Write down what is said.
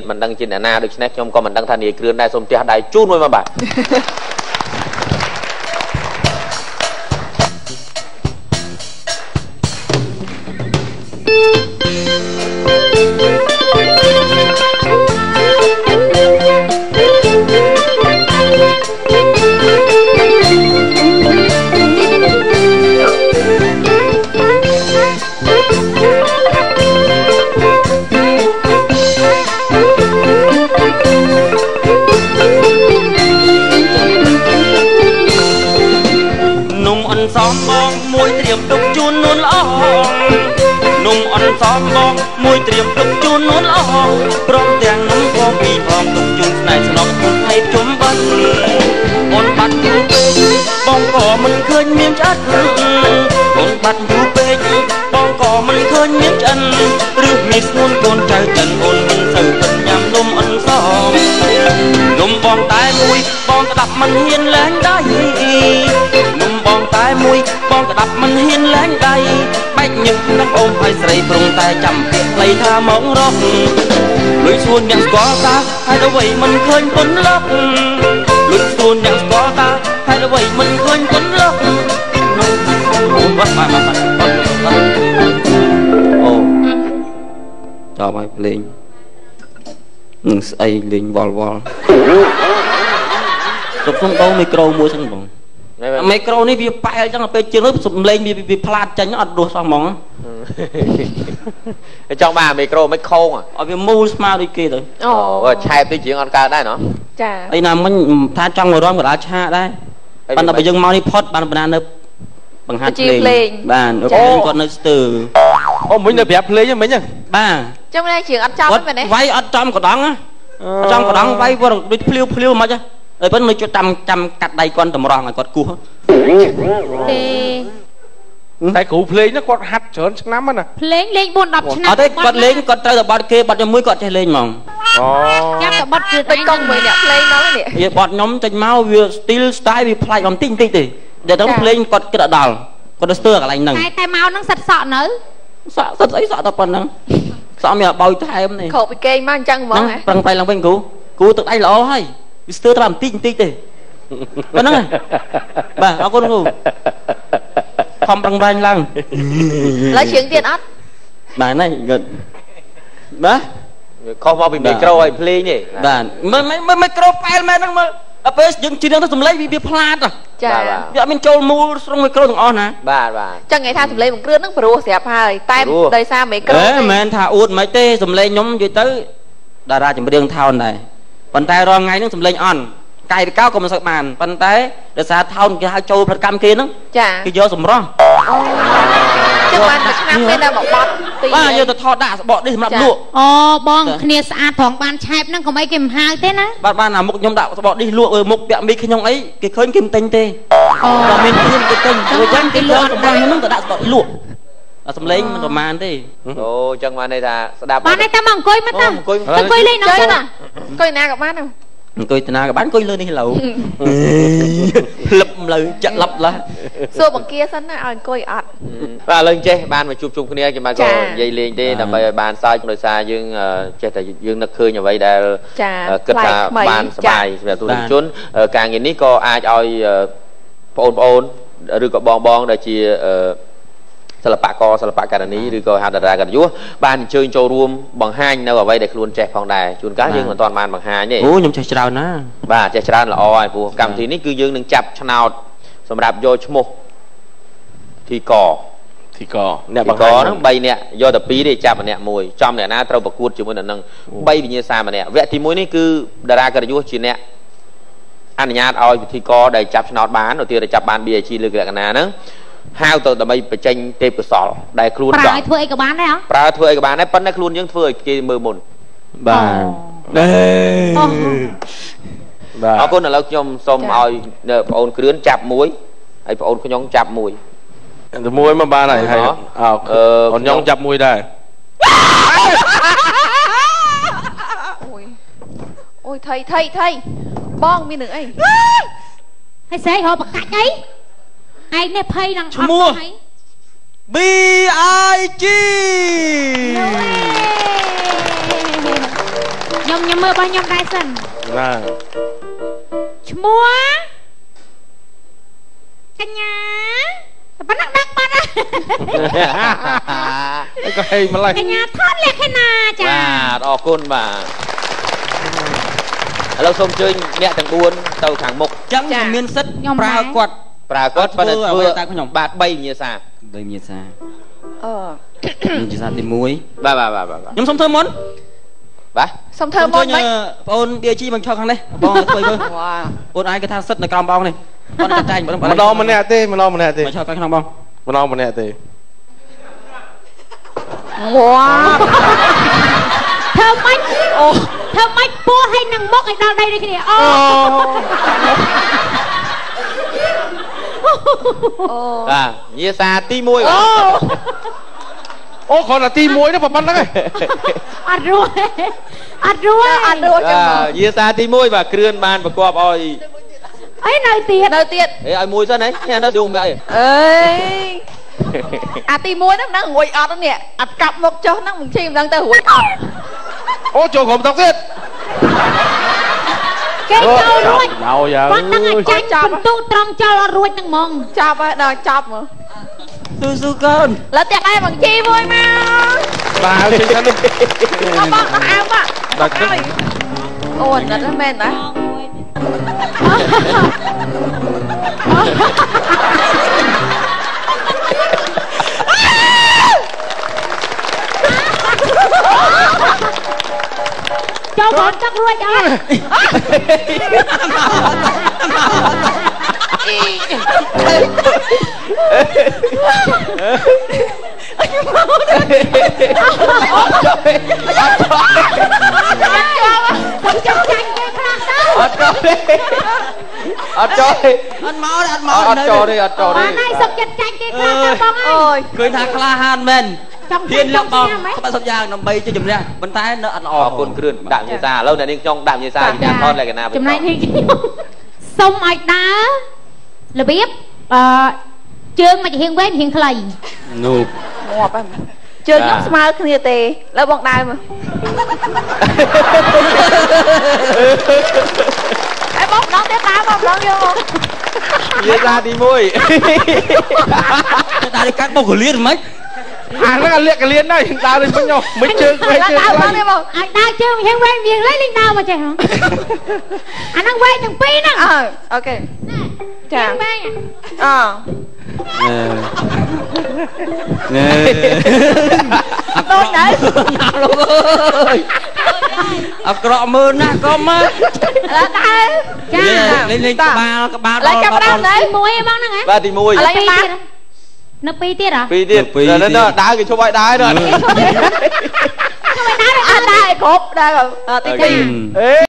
មិនដឹងជាអ្នកណាដូច្នេះខ្ញុំក៏មិនដឹងថានាយគ្រឿនដែរសូមផ្ទះដៃជូនមួយមកបាទសំបងមួយត្រៀមទុកជូននួនល្អព្រមទាំងនំផងពីរផងទុកជូនស្នេហ៍ស្នប់ថ្ងៃជុំបិណ្ឌអូនបាត់យូរពេកបងក៏មិនឃើញមានឆ្អិនអូនបាត់យូរពេកបងក៏មិនឃើញមានឆ្អិនឬមានស្ងួនកូនចៅចិនអូនមិនសូវពិនញ៉ាំនំអន្សមនំបងតែមួយបងក្តាប់មិនហ៊ានលែងដៃនំបងតែមួយបងក្តាប់មិនហ៊ានលែងដៃបែកញឹកនឹងអូនហើយស្រីព្រងតែចាំពាក្យខ្លីថាមករកលុយសួនអ្នកស្គាល់តាហេតុអ្វីមិនឃើញពុនលុកលុយសួនអ្នកស្គាល់តាហេតុអ្វីមិនឃើញពុនលុកអូបាទបាទបាទអូចប់ហើយភ្លេងនឹងស្អីលេងវល់វល់សុំដោមីក្រូមួយសិនបងមីក្រូនេះវាប៉ែលចឹងពេលជាងនោះសំលេងវាផ្លាតចេញអត់រស់សោះហ្មងចង់បានមីក្រូមិនខោងឲ្យវាមូលស្មើដូចគេទៅអូឆែបទៅជាងអត់កើតដែរណោះចាអីណាមិញថាចង់មករំកណ្ដាលឆាកដែរប៉ុន្តែបើយើងមកនេះផុតបានបណ្ណានៅបង្ហាត់ភ្លេងបាទគាត់នៅស្ទើអូមិញនៅប្រាប់ភ្លេងមិញហ្នឹងបាទចាំនេះជាងអត់ចំមែនទេវាយអត់ចំកដងអត់ចំកដងវាយដូចភ្លាវភ្លាវមិនហ៎ហើយប៉ុន្តែនៅចាំចាំកាត់ដៃគាត់តម្រង់ឲ្យគាត់គោះទេតែគ្រូភ្លេងហ្នឹងគាត់ហាត់ច្រើនឆ្នាំណាភ្លេងលេង4 10ឆ្នាំអត់ទេគាត់លេងគាត់ត្រូវតែបត់គេបត់ជាមួយគាត់ចេះលេងហ្មងអូចាំតែបត់គឺឯងកុំមួយអ្នកភ្លេងដល់នេះវាបត់ខ្ញុំចេញមកវា style style វាប្លែកបន្តិចបន្តិចទេតែទៅភ្លេងគាត់គិតដល់គាត់ទៅស្ទើរកន្លែងហ្នឹងតែមកហ្នឹងសិតសក់នៅសក់សិតស្អីសក់តែប៉ុណ្្នឹងសក់មានបោយថែមនេះខោពីគេងមកអញ្ចឹងហ្មងប្រឹងប្រែងឡើងវិញគ្រូគ្រូទឹកដៃល្អហើយវាស្ទើរតែបន្តិចបន្តិចទេប៉ុណ្្នឹងបាទអរគុណគ្រូខំប្រឹងប្រែងឡើងឡើយជាងទៀតអត់បាទនេះគាត់បាទខុសមកពីមីក្រូឲ្យភ្លេងទេបាទមិនមីក្រូប៉ែលមែនហ្នឹងមើលដល់ពេលយើងច្រៀងទៅសំឡេងវាផ្លាតចាវាអត់មានចូលមូលស្រង់មីក្រូទាំងអស់ណាបាទបាទចឹងគេថាសំឡេងបង្គ្រឿនហ្នឹងព្រោះស្រាប់ហើយតែដោយសារមីក្រូមិនមែនថាអួតមិនទេសំឡេងខ្ញុំនិយាយទៅតារាចម្រៀងថោនដែរប៉ុន្តែរាល់ថ្ងៃហ្នឹងសំឡេងអន់កាយវិការក៏មិនសូវបានប៉ុន្តែដោយសារថោនគេហៅចូលផលិតកម្មគេហ្នឹងគេយកសម្រស់ចឹងបានមួយឆ្នាំមានតែមួយបត់ទីបាទយកទៅថតដាក់សបកនេះសម្រាប់លក់អូបងគ្នាស្អាតត្រង់បានឆែបហ្នឹងកុំអីគេមិនហៅទេណាបាទបានអាមុខខ្ញុំដាក់សបកនេះលក់មុខពាក់មីខ្ញុំអីគេឃើញគេមិនទិញទេអូដល់មានគ្នាគេទិញព្រោះចឹងគេលក់សម្រស់ហ្នឹងទៅដាក់សបកលក់សំឡេងមិនប្រមាណទេអូចឹងបានន័យថាស្ដាប់បានន័យថាមកអង្គុយមកតាអង្គុយលេងនោះចឹងអង្គុយណាក៏បានអង្គុយតាណាក៏បានអង្គុយលើនេះឡូវលឹបលើចាក់លឹបឡាសួរបង្គាសិនណាឲ្យអង្គុយអត់បាទឥឡូវចេះបានមកជួបជុំគ្នាគេមកក៏និយាយលេងទេដើម្បីឲ្យបានសើចដោយសារយើងចេះតែយើងនឹកឃើញអ្វីដែលគិតថាបានសប្បាយសម្រាប់ទូរជនការងារនេះក៏អាចឲ្យបងប្អូនឬក៏បងបងដែលជាសិល្បករសិល្បករនីឬក៏ហៅតារាកិត្តិយសបានអញ្ជើញចូលរួមបង្ហាញនៅអ្វីដែលខ្លួនចេះផងដែរជួនកាលយើងមិនទាន់បានបង្ហាញទេអូខ្ញុំចេះច្រើនណាបាទចេះច្រើនល្អហើយព្រោះកម្មវិធីនេះគឺយើងនឹងចាប់ឆ្នោតសម្រាប់យកឈ្មោះធីកធីកអ្នកបង្ហាញហ្នឹង3នាក់យកតែ2ទេចាប់ម្នាក់មួយចំអ្នកណាត្រូវប្រកួតជាមួយនឹង3វិញ្ញាសាម្នាក់វគ្គទី1នេះគឺតារាកិត្តិយសជាអ្នកអនុញ្ញាតឲ្យពិធីករដែលចាប់ឆ្នោតបានឧទាហរណ៍ចាប់បាន BIG លើកលក្ខណៈហ្នឹងហៅទៅដើម្បីបញ្ចេញទេពកោសលដែលខ្លួនចង់ប្រើធ្វើអីក៏បានដែរហ៎ប្រើធ្វើអីក៏បានដែរប៉ុន្តែខ្លួនយើងធ្វើឲ្យគេមើលមុនបាទបាទអរគុណឥឡូវខ្ញុំសូមឲ្យបងអូនគ្រឿនចាប់មួយហើយបងអូនខ្ញុំចាប់មួយតែមួយមកបានហើយហើយអូនខ្ញុំចាប់មួយដែរអូយអូយថៃថៃថៃបងមាននឹងអីហើយស្អីរកបកាច់អីឯងនេះភ័យនឹងឈ្មោះ B.I.G. ខ្ញុំមើលរបស់ខ្ញុំដែរសិនបាទឈ្មោះកញ្ញាប៉ុណ្ណឹងដឹងបាត់ហើយក៏ហេម្លេះកញ្ញាថតលក្ខណាចាបាទអរគុណបាទឥឡូវសូមអញ្ជើញអ្នកទាំង4ទៅខាងមុខចឹងខ្ញុំមានសិទ្ធប្រើគាត់ប៉ុន្តែធ្វើតាមខ្ញុំបាទ3វិញ្ញាសា3វិញ្ញាសាវិញ្ញាសាទី1បាទបាទបាទខ្ញុំសុំធ្វើមុនបាទសុំធ្វើមុនមិនបងអូន DG មកឈរខាងនេះបងធ្វើមើលបងឯងគេថាសិទ្ធនៅក្រោមបងនេះបងចាត់ចែងម្ដងម្នាក់ទេម្ដងម្នាក់ទេមកឈរខាងក្នុងបងម្ដងម្នាក់ទេវ៉ាធ្វើម៉េចអូធ្វើម៉េចពោះឲ្យនឹងមុខឲ្យដល់ដីដូចគ្នាអូបាទញាសាទី1បាទអូគ្រាន់តែទី1នោះប៉ុណ្្នឹងឯងអត់រួចអត់រួចអត់រួចចឹងញាសាទី1បាទគ្រឿនបានប្រកបឲ្យអីនៅទៀតហេឲ្យមួយសិនហីនៅយងអីអេអាទី1ហ្នឹងមិនដឹងរួចអត់នេះអាកាប់មុខចុះហ្នឹងមិនជីមិនដឹងទៅរួចអត់អូចូលក្រុមតុកទៀតគេចូលរួចគាត់ដឹងអាចាញ់បន្ទុត្រង់ចូលអត់រួចហ្នឹងហ្មងចាប់ហើយដល់ចាប់ហ្មងស៊ូស៊ូកូនលើផ្ទះដែរបងជីមួយមកបាទចេញសិនអបងអើមកដល់អូអាណិតមែនណាចូលបងទឹករួចអត់ចាំចាញ់គេខ្លះទៅអត់ចូលទេអត់ចូលទេអត់មកអត់មកអត់ចូលទេអត់ចូលទេបានហើយសុកចិត្តចាញ់គេខ្លះទៅបងអើយឃើញថាក្លាហានមែនហ៊ានលះបង់ក្បាច់សពយ៉ាងដើម្បីជាជំនះប៉ុន្តែនៅអត់ល្អអរគុណគ្រឿនដាក់ញាសាឥឡូវអ្នកនាងខ្ញុំដាក់ញាសាអ្នកថតលក្ខណៈចំណែកនេះខ្ញុំសុំឲ្យដើររបៀបអឺជើងមកចំហៀងវែងចំហៀងខ្លីនោះងាប់ហើយជើងខ្ញុំស្មើគ្នាទេលើបងដើរមើលអេបងម្ដងទៀតដើរបងម្ដងយកមកយាសាទី1ដើរកាត់បុកកលៀនមិនអាហ្នឹងអាលាកកលៀនដែរដើរដូចវិញមិនជើងវែងជើងខ្លីឲ្យដើរជើងហៀងវែងវៀងលេងដើរមកចេះហ៎អាហ្នឹងវែងទាំងពីរហ្នឹងអូខេចាវែងអណែដូចណែលោកអើយអាក្រក់មើលណាស់កុំមកដែរចាលេងក្បាលក្បាលដល់ដល់ទី1ឯងបងហ្នឹងហ៎បាទទី1ឥឡូវបាទនៅ2ទៀតហ៎2ទៀតនៅដើរគេឈប់ឲ្យដើរដល់ឈប់ឲ្យដើរអត់ដើរឲ្យគ្រប់ដើរទី2អេ